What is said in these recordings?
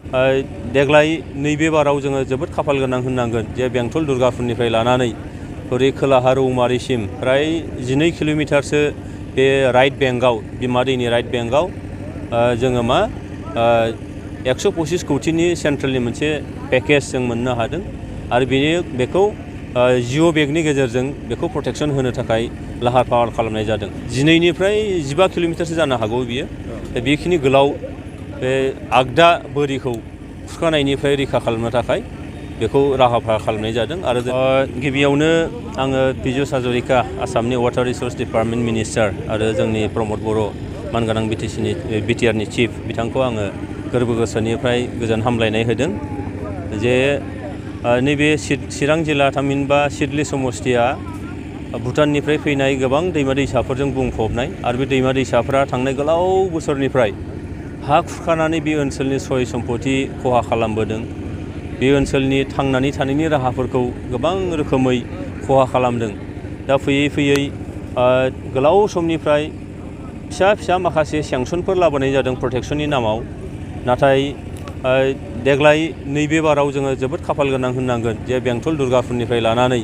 देग्लाय नैबे बाराव जोङो जोबोद खाफाल गोनां होननांगोन जे बेंटल दुर्गापुरनिफ्राय लानानै ओरै खोलाहा रौमारिसिम फ्राय 12 किल'मिटारसो बे राइट बेंकआव बिमा दैनि राइट बेंकआव जोङो मा 125 कौटिनि सेन्ट्रेलनि मोनसे पेकेज जों मोननो हादों आरो बेखौ जिअ बेगनि गेजेरजों बेखौ प्रटेक्सन होनो थाखाय लाहार फाहार खालामनाय जादों। 12निफ्राय 15 किल'मिटारसो जानो हागौ बियो। बेखिनि गोलाव बे आगदा बोरिखौ खुरखानायनिफ्राय रैखा खालामनो थाखाय बेखौ राहा खालामनाय जादों आरो गिबियावनो आङो पीयूष हाजरिका आसामनि वाटार रिसोर्स डिपार्टमेन्ट मिनिस्टार आरो जोंनि प्रमद बर' मानगोनां बिटिआरनि चिफ बिथांखौ आङो गोरबो गोसोनिफ्राय गोजोन हामलायनाय होदों जे नैबे चिरां जिल्ला थामहिनबा सिडली समस्तिया भुटाननिफ्राय फैनाय गोबां दैमा दैसाफोरजों बुंफबनाय आरो बे दैमा दैसाफ्रा थांनाय गोलाव बोसोरनिफ्राय हा खुरखानानै बे ओनसोलनि सय सम्पति खहा खालामबोदों। बे ओनसोलनि थांनानै थानायनि राहाफोरखौ गोबां रोखोमै खहा खालामदों। दा फैयै फैयै गोलाव समनिफ्राय फिसा माखासे सेंसनफोर लाबोनाय जादों प्रटेक्सननि नामाव, नाथाय देग्लाय नैबे बाराव जोङो जोबोद खाफाल गोनां होननांगोन जे बेंटल दुर्गापुरनिफ्राय लानानै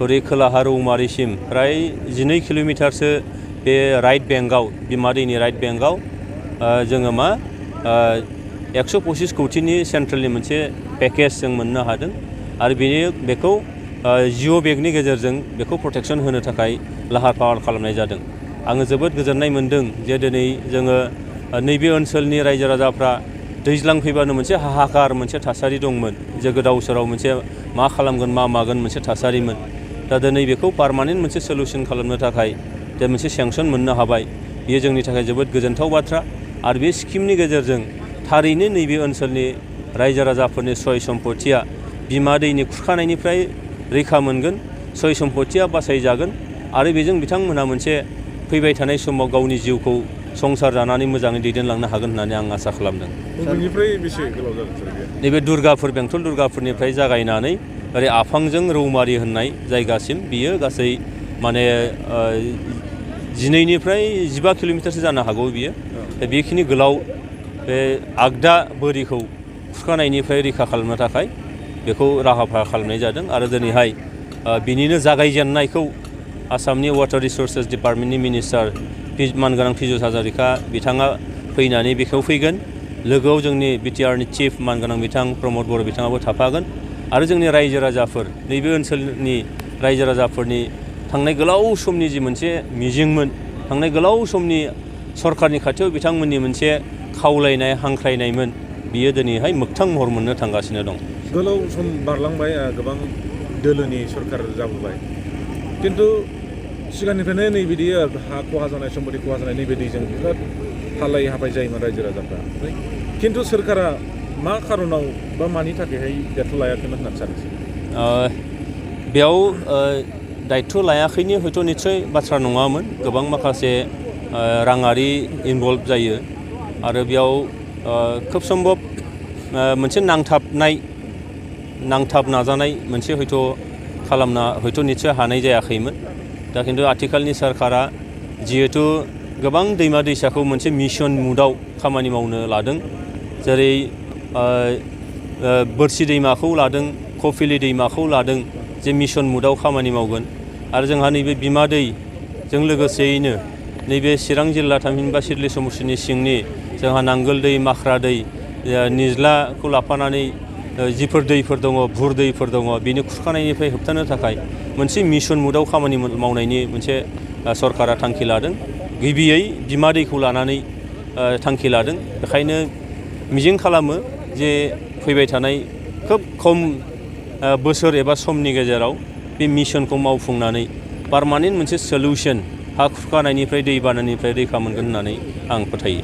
ओरै खोलाहा रौमारिसिम फ्राय 12 किल'मिटारसो बे राइट बेंकआव बिमा दैनि राइट बेंकआव जोङो मा 125 कौटिनि सेन्ट्रेलनि मोनसे पेकेज जों मोननो हादों आरो बेखौ जिअ बेगनि गेजेरजों बेखौ प्रटेक्सन होनो थाखाय लाहार फाहार खालामनाय जादों। आङो जोबोद गोजोननाय मोनदों जे दिनै जोङो नैबे ओनसोलनि रायजो राजाफ्रा दैज्लां फैबानो मोनसे हाहाकार मोनसे थासारि दंमोन जे गोदाव सोराव मोनसे मा खालामगोन मा मागोन मोनसे थासारिमोन। दा दिनै बेखौ पार्मानेन्ट मोनसे सल्युसन खालामनो थाखाय जे मोनसे सेंसन मोननो हाबाय, बेयो जोंनि थाखाय जोबोद गोजोनथाव बाथ्रा आरो बे स्किमनि गेजेरजों थारैनो नैबे ओनसोलनि रायजो राजाफोरनि सय सम्पतिया बिमा दैनि खुरखानायनिफ्राय रैखा मोनगोन, सय सम्पतिया बासायजागोन आरो बेजों बिथांमोनहा मोनसे फैबाय थानाय समाव गावनि जिउखौ संसार जानानै मोजाङै दैदेनलांनो हागोन होननानै आं आसा खालामदों। बबेनिफ्राय बेसे गोलाव जागोन सार बेयो? नैबे बेंटल दुर्गापुरनिफ्राय जागायनानै ओरै आफांजों रौमारि होननाय जायगासिम बियो गासै माने 12निफ्राय 15 किल'मिटारसो जानो हागौ बियो। बेखिनि गोलाव बे आगदा बोरिखौ खुरखानायनिफ्राय रैखा खालामनो थाखाय बेखौ राहा खालामनाय जादों आरो दिनैहाय बिनिनो जागायजेननायखौ आसामनि वाटार रिसोर्सेस डिपार्टमेन्टनि मिनिस्टार मानगोनां पीयूष हाजरिका बिथाङा फैनानै बेखौ फैगोन। लोगोआव जोंनि बिटिआरनि चिफ मानगोनां बिथां प्रमद बर' बिथाङाबो थाफागोन आरो जोंनि रायजो राजाफोर नैबे ओनसोलनि रायजो राजाफोरनि थांनाय गोलाव समनि जि मोनसे मिजिंमोन, थांनाय गोलाव समनि सरकारनि खाथियाव बिथांमोननि मोनसे खावलायनाय हांख्रायनायमोन, बियो दिनैहाय मोगथां महर मोननो थांगासिनो दं। गोलाव सम बारलांबाय, गोबां दोलोनि सरकार जाबोबाय, खिन्थु सिगांनिफ्रायनो नैबिदि हा खहा जानाय सम्पति खहा जानाय नैबिदिजों बिराद हालाय हाफाय जायोमोन रायजो राजाफ्रा। खिन्थु सोरखारा मा खारनाव बा मानि थाखायहाय दायथ' लायाखैमोन होननानै सानो? बेयाव दायथ' लायाखैनि हयथ' निस्सय बाथ्रा नङामोन। गोबां माखासे राङारि इनभल्भ जायो आरो बेयाव खोब सम्भब मोनसे नांथाब नाजानाय मोनसे हयथ' खालामना हयथ' निस्सय हानाय जायाखैमोन। दा खिन्थु आथिखालनि सरकारा जिहेतु गोबां दैमा दैसाखौ मोनसे मिशन मुडआव खामानि मावनो लादों, जेरै बोरसि दैमाखौ लादों, कपिली दैमाखौ लादों जे मिशन मुडआव खामानि मावगोन आरो जोंहा नैबे बिमा दैजों लोगोसेयैनो नैबे चिरां जिल्ला थामहिनबा सिडली समस्तिनि सिंनि जोंहा नांगोल दै, माख्रा दै, निज्लाखौ लाफानानै जिफोर दैफोर दङ, भुर दैफोर दङ, बेनि खुरखानायनिफ्राय होबथानो थाखाय मोनसे मिशन मुडआव खामानि मावनायनि मोनसे सरकारा थांखि लादों। गिबियै बिमा दैखौ लानानै थांखि लादों। बेखायनो मिजिं खालामो जे फैबाय थानाय खोब खम बोसोर एबा समनि गेजेराव बे मिशनखौ मावफुंनानै पार्मानेन्ट मोनसे सल्युसन हा खुरखानायनिफ्राय दैबानानिफ्राय रैखा मोनगोन होननानै आं फोथायो।